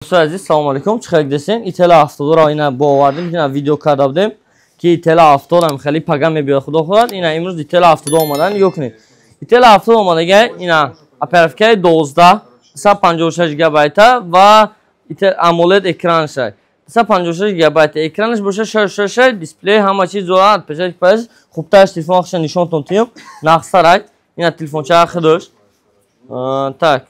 Дӯстои азиз, салому алейкум. Чӣ хел десен? Итела 72-ро ина бовардем, ина видео карда будем, ки Итела 70 ам хеле пага мебиёд, худо хоҳад. Ина имрӯз Итела 72 омадан, нигоҳ кунед. Итела 70 омадага, ина оперативкаи 12, 156 гигабайта ва AMOLED экранша. 156 гигабайта экранаш боша, 6.6 дисплей, ҳама чиз дорад, отпечатки палец. Хубтараш телефон хиша нишонтон тиём, нақсарай. Ина телефонча худаш. Так.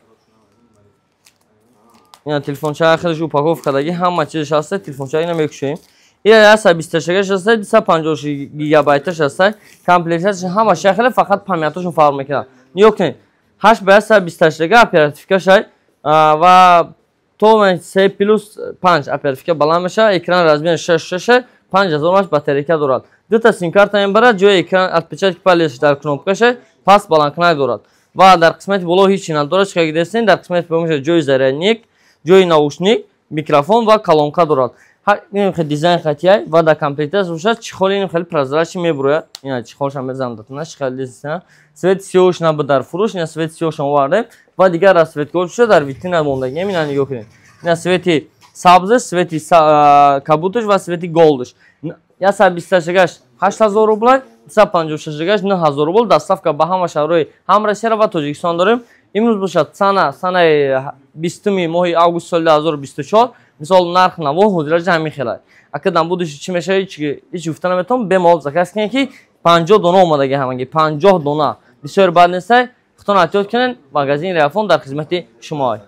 Ина телефонча худаш упаковка кардаги, ҳама чизаш ҳаста, телефонча ина мекушем. Ина 128 ҳаста, 256 гигабайташ ҳаста, комплекташ ҳама шахеле, фақат памяташон фарқ мекунад. Нигоҳ кунед, 8 ба 128 оперативка шай ва то 3 плюс 5 оперативка баланд мешавад, экран размер 6.6, 5000 маш батарейка дорад. Дута сим-карта мебарад, ҷои экран, отпечатки палец дар кнопкаша, пас баландкунак дорад. Ва дар қисмати боло ҳеҷ надорад, чӣ дидестен, дар қисмати поён ҷои зарядник, ҷои наушник, микрофон ва колонка дорад. Ин хеле дизайн хатияй ва дар комплектация бошад, чехоли ин хеле прозрачный мебурояд. Ина чехолшам мезанам датона, чӣ хеле дизайн. Цвет сиёш набуд дар фурӯш, ина цвет сиёшам овардем ва дигар расцветкаҳо шуда дар витрина мондагием, ина нигоҳ кунед. Ина цвети сабзаш, цвети кабуташ ва цвети голдаш. 128-гаш 8000 рубл, 256-гаш 9000 рубл. Доставка ба ҳама шаҳрҳои ҳам Россия ва Тоҷикистон дорем. Имрӯз бошад санаи 20-уми моҳи август соли 2024. Мисол, нарх наво ҳозираҷа ҳамин хелай. Ака дан будущий чӣ мешавад, ҳеҷ гуфта наметавонам. Бемалол заказ кунед, ки 50 дона омадаги, ҳамаги 50 дона. Бисёр бад нестай. Худтон эҳтиёт кунед, магазини Реафон дар хизмати шумоай.